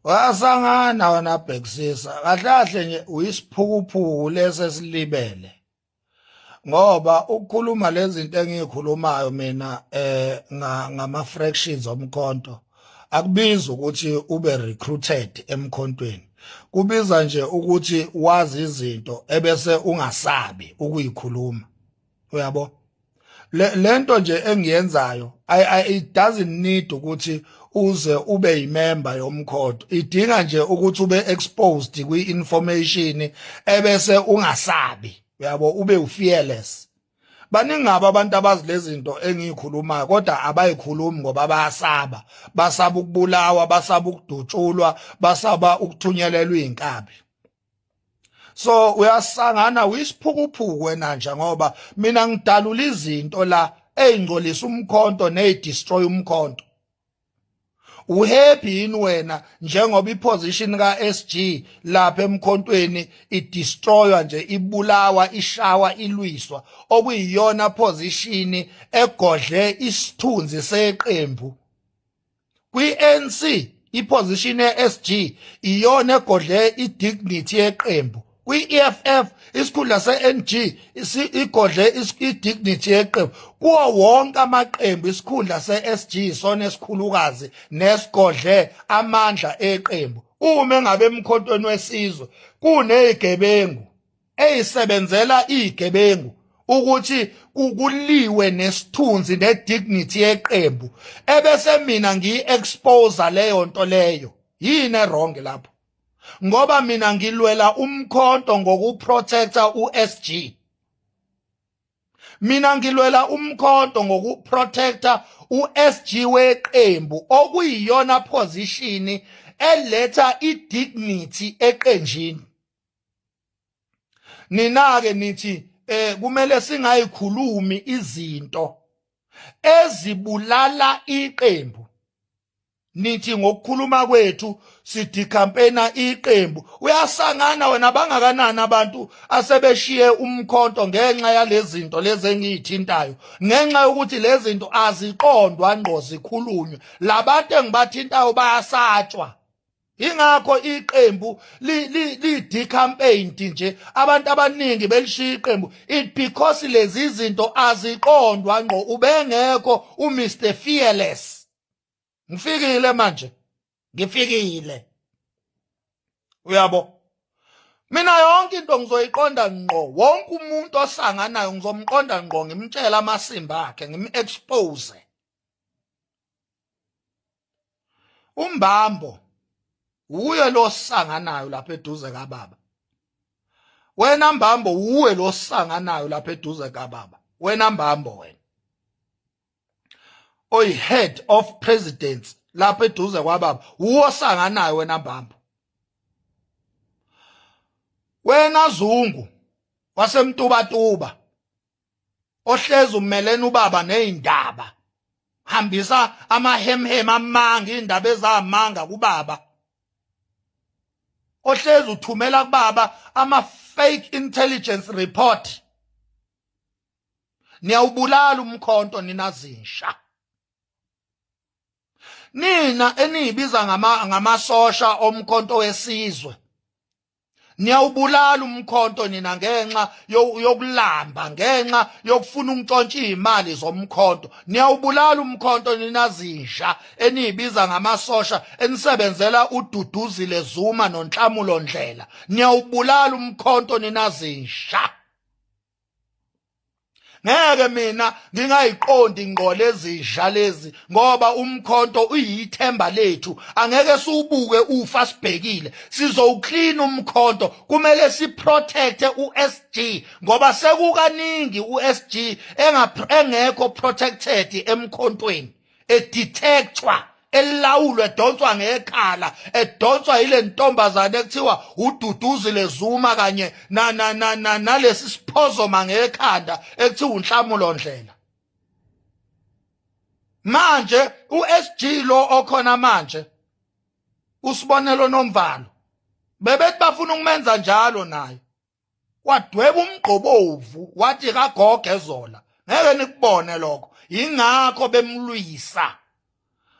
Wasangana wena bhekisisa kahle kahle nje uyisiphukuphuku lesi esilibele ngoba ukukhuluma lezi zinto engiyikhulumayo mina ngama fractions omkhonto akubizi ukuthi ube recruited emkhontweni, kubiza nje ukuthi wazi izinto ebese ungasabi ukuyikhuluma, uyabo? Lento nje engiyenzayo, it doesn't need ukuthi uze ube yimember yomkhonto, idinga nje ukuthi ube exposed kwi-information ebese ungasabi, uyabo, ube ufearless. Baningi abantu abazi lezi zinto engiyikhulumayo kodwa abayikhulumi ngoba bayasaba, basaba ukubulawa, basaba ukudutshulwa, basaba ukuthunyelelwa izinkabi. So uyasangana, uyisiphukuphuku wena nje, ngoba mina ngidalula izinto la eyingcolisa umkhonto neyidestroy umkhonto. Uhappy yini wena njengoba iposition ka SG lapha emkhontweni idestroywa nje, ibulawa, ishawa, ilwiswa, okuyiyona position egodle isithunzi seqembu kwi-ANC? Iposition ye-SG iyona egodle i-dignity yeqembu kwi-EFF, isikhundla se-NG igodle i-dignity yeqembu. Kuwo wonke amaqembu isikhundla se-SG isona esikhulukazi nesigodle amandla eqembu. Uma engabe emkhontweni wesizwe kunezigebengu eyisebenzela izigebengu ukuthi kuliwe nesithunzi nedignity yeqembu, ebese mina ngiyi-expose leyo nto leyo, yini ewrong lapho? Ngoba mina ngilwela umkhonto ngokuprotecta uSG, mina ngilwela umkhonto ngokuprotecta uSG weqembu, okuyiyona position eletha idignity eqenjini. Nina ke nithi kumele singayikhulumi izinto ezibulala iqembu, nithi ngokukhuluma kwethu sidecampaigna iqembu. Uyasangana wena. Bangakanani abantu asebeshiye umkhonto ngenxa yalezi zinto lezi engiyithintayo, ngenxa yokuthi lezi zinto aziqondwa ngqo zikhulunywe? Labantu engibathintayo bayasatshwa, ingakho iqembu li decampaigned nje, abantu abaningi belishiya iqembu, it because lezi zinto aziqondwa ngqo. Ubengekho uMr Fearless. Ngifikile manje, ngifikile, uyabo? Mina yonke into ngizoyiqonda ngqo, wonke umuntu osanganayo ngizomqonda ngqo, ngimtshela amasimba akhe, ngim-expose. Umbambo uye lo sanganayo lapha eduze kababa. Wena mbambo, uwe lo sanganayo lapha eduze kababa. Wena mbambo, wena oyi head of presidents lapha eduze kwababa, uwo sanganayo wena mbambo. Wena Zungu wasemtubatuba ohlezi umelene ubaba nezindaba, hambisa amahemhem amanga, indaba ezamanga kubaba, ohlezi uthumela kubaba ama fake intelligence report, niyawubulala umkhonto ninazinsha nina eniyibiza ngamasosha omkhonto wesizwe. Niyawubulala umkhonto nina ngenxa yokulamba, ngenxa yokufuna ukuntshontsha izimali zomkhonto. Niyawubulala umkhonto nina zinja eniyibiza ngamasosha, enisebenzela uDuduzile Zuma noNhlamulo Ndlela. Niyawubulala umkhonto nina zinja. Ngeke mina ngingayiqondi ngqo lezi lezi, ngoba umkhonto uyithemba lethu, angeke siubuke ufa sibhekile. Sizowuclean umkhonto. Kumele siprotecte uSG ngoba sekukaningi uSG engekho protected emkhontweni, edetectwa, elawulwe, edonswa ngekhala, edonswa yile ntombazane ekuthiwa uDuduzile Zuma kanye na na na na nalesi siphozoma ngekhanda ekuthiwa uNhlamulo Ndlela. Manje uSG lo okhona manje, usibonelo nomvalo, bebethi bafuna ukumenza njalo naye, wadweba umgqobovu wathi kagogo ezola. Ngeke nikubone lokho, ingakho bemlwisa,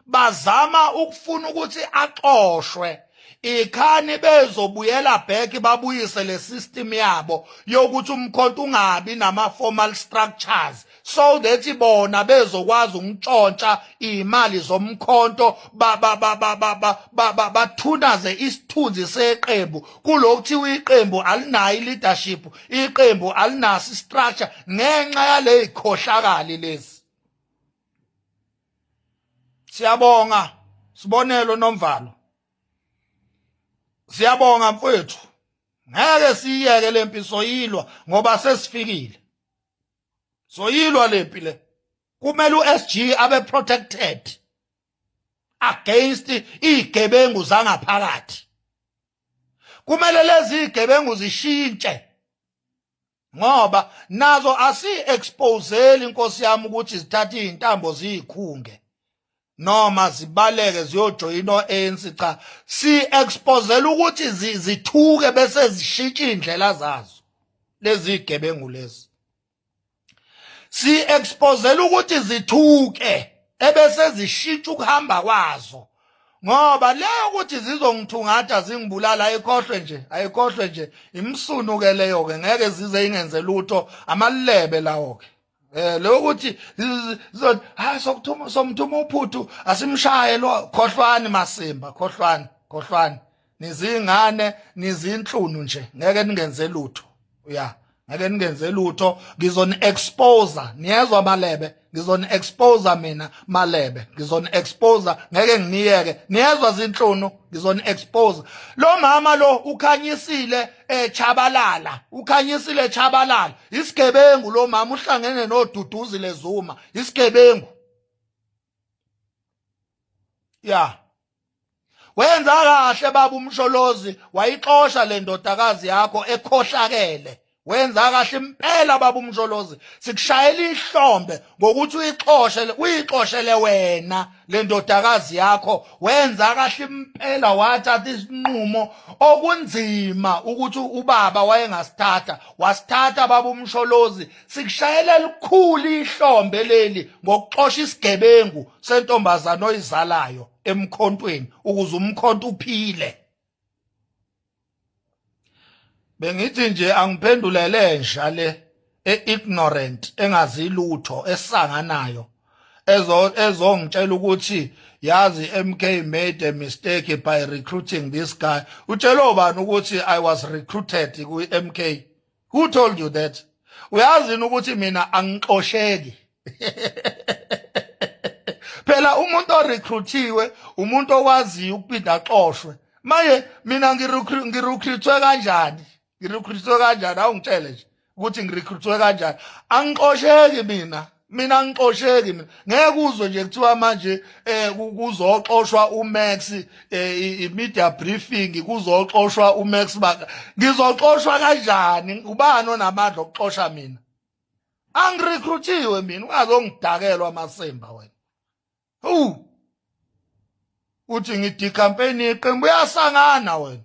bazama ukufuna ukuthi axoshwe. Ikhani bezobuyela back babuyise le system yabo yokuthi umkhonto ungabi nama formal structures so that bona bezokwazi ukutshontsha imali zomkhonto, ba ba ba ba ba ba bathunaze isithunzi seqembu kulokuthiwa iqembu alinayo leadership, iqembu alinaso structure ngenxa yale ikhohlakali lezi. Siyabonga Sibonelo Nomvalo, siyabonga mfowethu. Ngeke siyeke lempi, soyilwa ngoba sesifikile, soyilwa lempi le. Kumele uSG abe protected against izigebengu zangaphakathi. Kumele lezi izigebengu zishintshe ngoba nazo asi-exposeli, inkosi yami, ukuthi zithathe izintambo ziyikhunge noma zibaleke ziyojoyina o-ANC. Cha, si-exposela ukuthi zithuke bese zishintsha iy'ndlela zazo lezi gebengu lezi. Si-exposela ukuthi zithuke ebese zishintsha ukuhamba kwazo, ngoba leyo ukuthi zizongithungatha zingibulala, ayikhohlwe nje, ayikhohlwe nje, imsunu ke leyo ke, ngeke zize ingenze lutho, amalebe lawo ke. Lo ukuthi ha sokuthuma, somthuma uphuthu, asimshaye lo, khohlwani masimba, khohlwani, khohlwani, nizingane, nizinhlunu nje, ngeke ningenze lutho ya, ngeke ningenze lutho. Ngizoni expose, niyezwa malebe? Ngizoni expose mina malebe, ngizoni expose, ngeke nginiyeke, niyezwa zinhlunu? Ngizoni expose. Lo mama lo ukhanyisile echabalala, ukhanyisile echabalala, isigebengu lo mama, uhlangene noDuduzile Zuma, isigebengu ya. Wenza kahle baba uMsholozi, wayixosha le ndodakazi yakho ekhohlakele. Wenza kahle impela baba uMsholozi, sikushayela ihlombe ngokuthi uyixoshele, uyixoshele wena le ndodakazi yakho. Wenza kahle impela, wathatha isinqumo okunzima ukuthi ubaba wayengasithatha, wasithatha baba uMsholozi. Sikushayela elikhulu ihlombe leli ngokuxosha isigebengu sentombazana oyizalayo emkhontweni ukuze umkhonto uphile. Bengithi nje angiphendulele nja le e-ignorant, engazi lutho, esanganayo, ezongitshela ukuthi yazi MK made a mistake by recruiting this guy. Utshela obani ukuthi I was recruited ku MK? Who told you that? Uyazi ukuthi mina angixosheki phela. Umuntu orecruitiwe umuntu owaziyo ukuphinda axoshwe. Maye mina ngirecruitwe kanjani? Ngirecruitwe kanjani? Awungitshele nje ukuthi ngirecruitwe kanjani. Angixosheki mina, mina angixosheki mina. Ngeke uzwe nje kuthiwa manje kuzoxoshwa uMax, i-media briefing, kuzoxoshwa uMax. Baka ngizoxoshwa kanjani? Ubani onamandla okuxosha mina? Angirecruitiwe mina, ungazongidakelwa amasimba wena. Uthi ngidi campaign iqembu, uyasangana wena.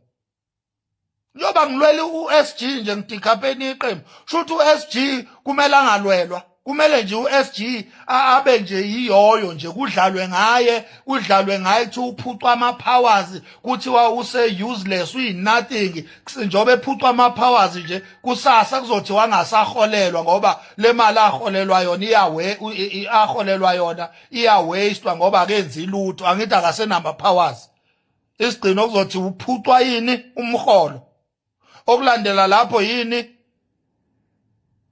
Njengoba ngilwela uSG nje, ngidi campaign iqembu, shuthi uSG kumele angalwelwa, kumele nje uSG abe nje yiyoyo nje, kudlalwe ngaye, kudlalwe ngaye, kuthi uphucwa ama powers, kuthiwa use useless, uyi nothing. Njengoba ephucwa ama powers nje, kusasa kuzothiwa angasaholelwa ngoba le mali aholelwa yona iyawe, aholelwa yona iyawastwa ngoba akenzi lutho. Angithi akasenama powers? Isigcino kuzothi uphucwa yini? Umholo. Okulandela lapho yini?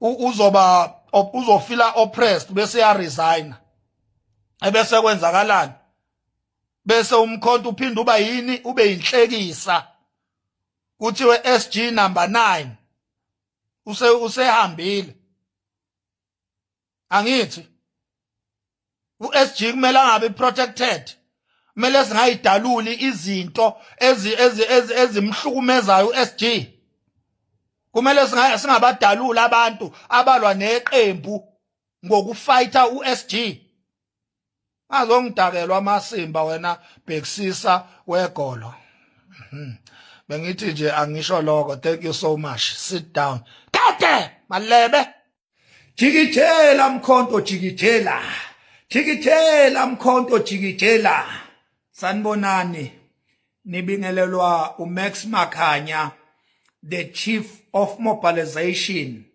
Uzoba uzofila oppressed bese ya resign. Ebese kwenzakalani? Bese umkhonto uphinda uba yini? Ube inhlekisa, kuthiwe SG number 9 usehambile. Angithi uSG kumele angabe protected? Kumele singayidaluli izinto ezi ezi ezimhlukumezayo uSG? Kumele singabadalula abantu abalwa neqembu ngokufighta uSG? Azongidakelwa amasimba wena, bhekisisa wegolo. Bengithi nje angisho lokho. Thank you so much. Sit down kade malebe. Jikijela mkhonto, jikijela, jikijela mkhonto, jikijela. Sanibonani. Nibingelelwa uMax Makhanya, the Chief of Mobilization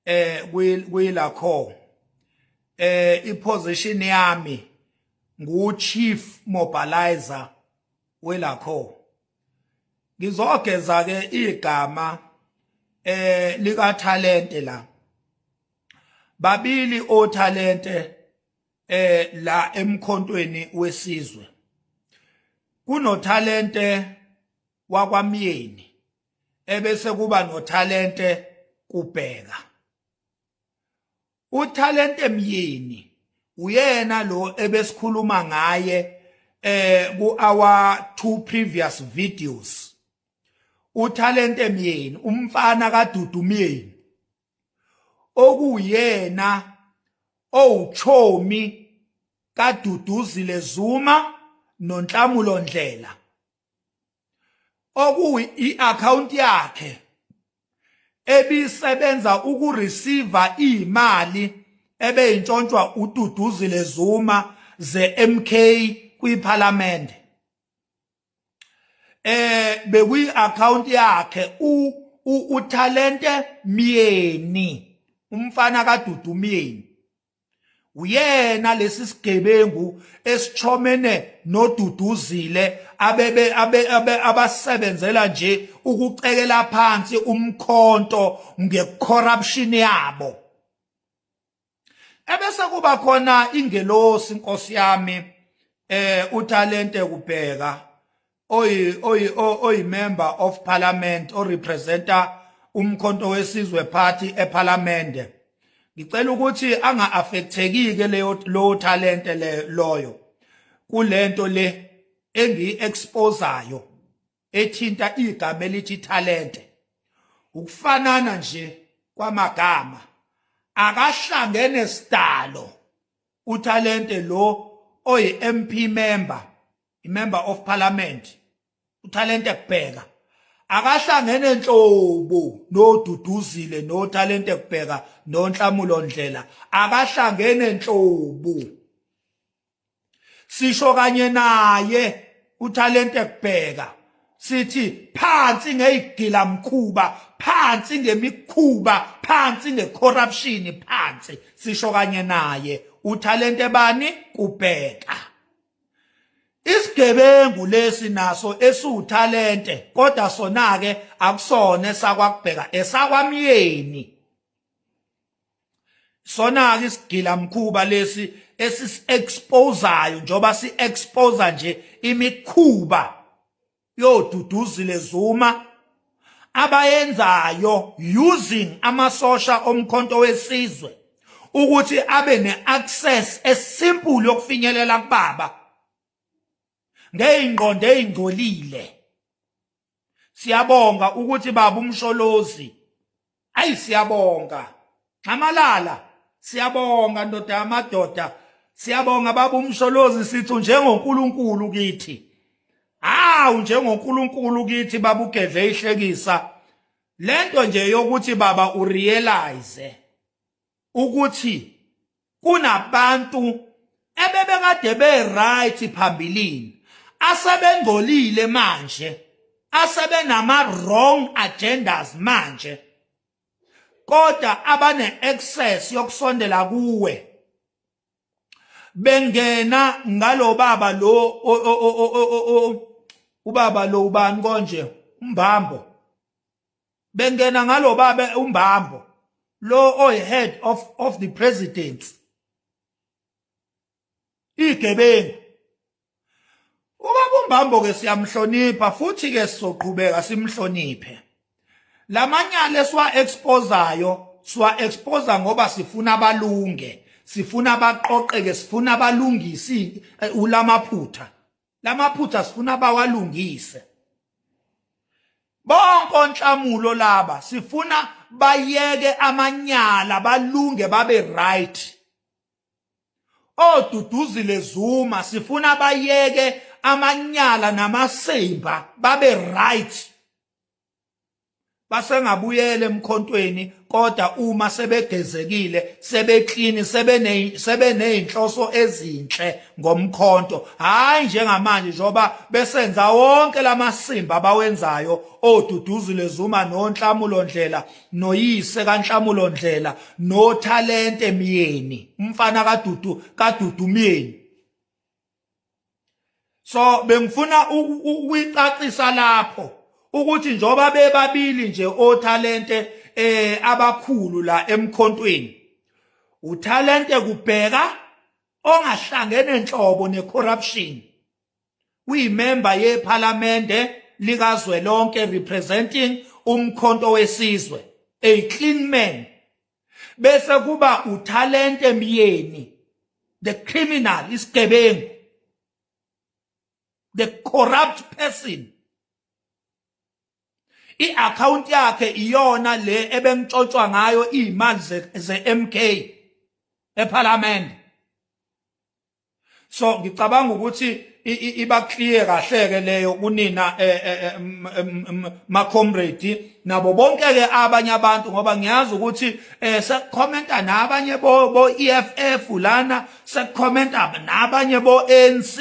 kuyilakho. Iposition yami ngu Chief Mobilizer welakho. Ngizogeza ke igama lika Thalente la. Babili oThalente la emkhontweni wesizwe. KunoThalente wakwaMyeni ebese kuba noThalente Kubheka. UThalente Myeni uyena lo ebesikhuluma ngaye ku our two previous videos. UThalente Myeni umfana kaDudu Myeni, okuyena owuchomi kaDuduzile Zuma noNhlamulo Ndlela, okuyi i-account yakhe ebisebenza ukureceive imali ebeyintshontshwa uDuduzile Zuma ze-MK kwiParliament. Bekuyi account yakhe uThalente Myeni, umfana kaDudu Myeni. Uyena lesi sigebengu esichomene noDuduzile, abebe abe abasebenzela nje ukucekela phansi umkhonto ngecorruption yabo. Ebese kuba khona ingelosi, inkosi yami, uThalente Kubheka, oyi member of parliament orepresenta Umkhonto weSizwe Party eParliament. Ngicela ukuthi anga affecteki ke leyo lo Thalente le loyo kulento le engiyi exposayo ethinta igama elithi Thalente. Ukufanana nje kwamagama akahlangene sidalo. UThalente lo oyi MP member, i-member of parliament, uThalente Kubheka, akahlangene nhlobo noDuduzile noThalente Kubheka noNhlamulo Ndlela, akahlangene nhlobo. Sisho kanye naye uThalente Kubheka, sithi phansi ngeyigila mkhuba, phansi ngemikhuba, phansi ngecorruption, phansi. Sisho kanye naye uThalente bani Kubheka. Isigebengu lesi naso esiwuThalente, kodwa sona ke akusona esakwakubheka, esakwamyeni. Sona ke isigila mkhuba lesi esisi-exposayo, njoba si-expose nje imikhuba yoDuduzile Zuma abayenzayo using amasosha omkhonto wesizwe ukuthi abe ne-access esimple yokufinyelela kubaba ngeyingqondo eyingcolile. Siyabonga ukuthi baba uMsholozi, ayi siyabonga Nxamalala, siyabonga ndoda yamadoda, siyabonga baba uMsholozi. Sithi njengoNkulunkulu kithi, hawu, njengoNkulunkulu kithi baba ugedle ihlekisa lento nje yokuthi baba urealize ukuthi kunabantu ebebekade be right phambilini asebengcolile manje, asebenama wrong agendas manje, kodwa abane access yokusondela kuwe bengena ngalo baba lo, ubaba lo ubani konje, uMbambo, bengena ngalo baba uMbambo lo oyi head of the presidency. Igebengu ubaba uMbambo ke siyamhlonipha futhi ke sizoqhubeka simhloniphe. Lamanyala esiwa exposayo, siwa expose ngoba sifuna abalunge, sifuna abaqoqeke, sifuna abalungisi ulamaphutha, lamaphutha sifuna bawalungise bonke onhlamulo laba, sifuna bayeke amanyala, balunge, babe right. ODuduzile Zuma sifuna bayeke amanyala namasimba, babe right. Basengabuyela emkhontweni kodwa uma sebegezekile, sebeklini, sebenezinhloso ezinhle ngomkhonto, hayi njengamanje njengoba besenza wonke lamasimba abawenzayo oDuduzile Zuma noNhlamulo Ndlela noyise kaNhlamulo Ndlela noThalente Myeni, umfana kaDudu, kaDudu Myeni. So bengifuna ukuyicacisa lapho ukuthi njoba bebabili nje othalente abakhulu la emkhontweni, uthalente kubheka ongahlangene nhlobo necorruption, uyimember yephalamende likazwelonke representing uMkhonto weSizwe, a clean man, bese kuba uThalente Myeni, the criminal, isigebengu, the corrupt person. I-account yakhe iyona le ebengitshontshwa ngayo imali ze-MK eParliament. So ngicabanga ukuthi iba clear kahle ke leyo kunina ma comrade nabo bonke ke abanye abantu, ngoba ngiyazi ukuthi sekukhomenta nabanye bo EFF lana, sekukhomenta nabanye bo ANC,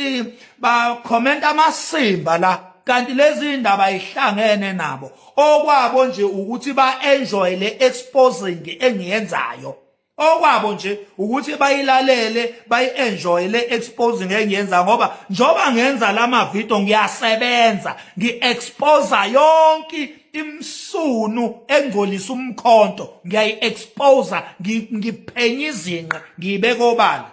ba commenta amasimba la, kanti lezi indaba ihlangene nabo. Okwabo nje ukuthi ba enjoy le exposing engiyenzayo. Okwabo nje ukuthi bayilalele, bayi-enjoy le exposing engiyenza, ngoba njoba ngenza lama video ngiyasebenza, ngi-expose yonke imsunu engcolisa umkhonto, ngiyayi-expose, ngiphenya izinqa, ngiyibeka obala,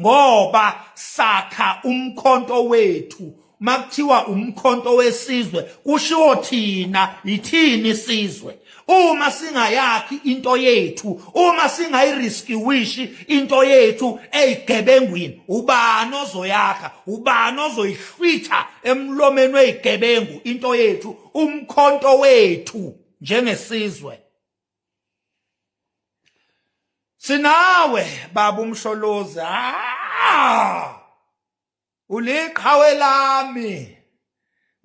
ngoba sakha umkhonto wethu. Makuthiwa umkhonto wesizwe kushiwo thina, yithini isizwe. Uma singayakhi into yethu, uma singayirescueishi into yethu eyigebengwini, ubani ozoyakha? Ubani ozoyihlwitha emlomeni weyigebengu into yethu, umkhonto wethu njengesizwe? Sinawe, baba uMsholozi. Ah, uliqhawe lami.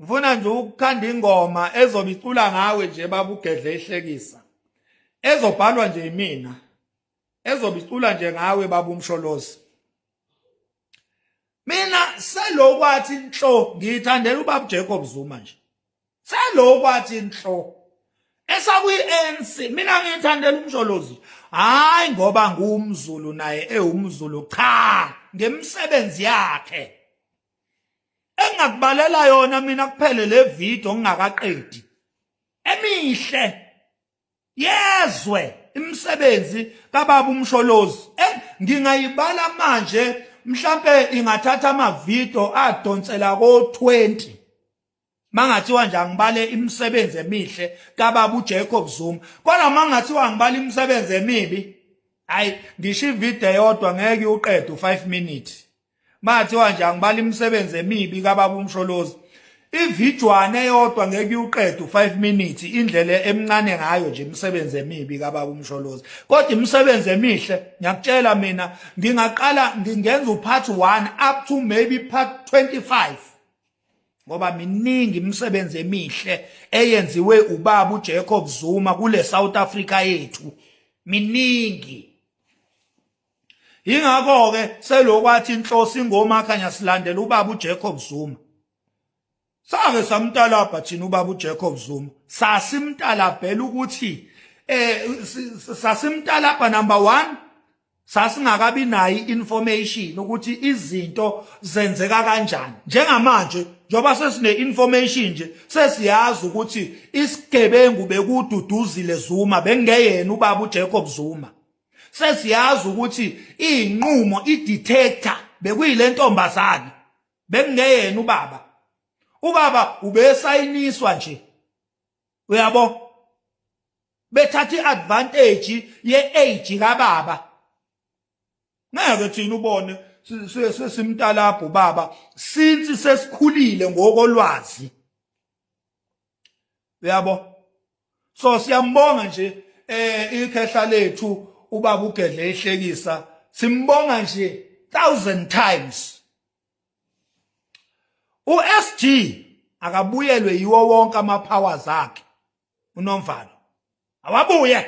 Ngifuna nje ukukhanda ingoma ezobe icula ngawe nje, baba uGedle ihlekisa, ezobhalwa nje yimina, ezobe icula nje ngawe, baba uMsholozi. Mina selokwathi nhlo ngiyithandela ubaba Jacob Zuma nje, selokwathi nhlo esakwi-ANC. Mina ngiyithandela uMsholozi, hayi ngoba ngumZulu naye ewumZulu, cha, ngemisebenzi yakhe engakubalela yona mina kuphele le video ngingakaqedi, emihle yezwe, imisebenzi kababa uMsholozi ngingayibala manje, mhlambe ingathatha amavidiyo adonsela ko 20 mangathiwa nje angibale imisebenzi emihle kababa uJacob Zuma. Kodwa mangathiwa ngibale imisebenzi emibi, hayi, ngisho ivideo eyodwa ngeke uqede u5 minutes. Mathiwa nje angibala imisebenzi emibi kababa uMsholozi, ividjwana eyodwa ngeke uqede u5 minutes, indlela emncane ngayo nje imisebenzi emibi kababa uMsholozi. Kodwa imisebenzi emihle, ngiyakutshela mina, ngingaqala ngingenza upart 1 up to maybe part 25, ngoba miningi imisebenzi emihle eyenziwe ubaba uJacob Zuma kule South Africa yethu, miningi. Ingakho ke selokwathi inhloso ingomakhanya silandela ubaba uJacob Zuma. Sake samtalabha thina ubaba uJacob Zuma, sasimtalabhela ukuthi sasimtalabha, number 1, sasingakabi nayo information ukuthi izinto zenzeka kanjani. Njengamanje njengoba sesine information nje, sesiyazi ukuthi isigebengu bekuDuduzile Zuma, bengeyena ubaba uJacob Zuma. Sesiyazi ukuthi inqumo i-detector bekuyile ntombazane, bekungeyena ubaba. Ubaba ubesayiniswa nje, uyabo, bethatha iadvantage ye-age kababa. Ngeke thina ubone sesimtalabha ubaba since sesikhulile ngokolwazi, uyabo. So siyambonga nje ikhehla lethu ubaba uGedle ehlekisa, simbonga nje thousand times. uSG Akabuyelwe yiwo wonke ama powers akhe uNomvalo, awabuye.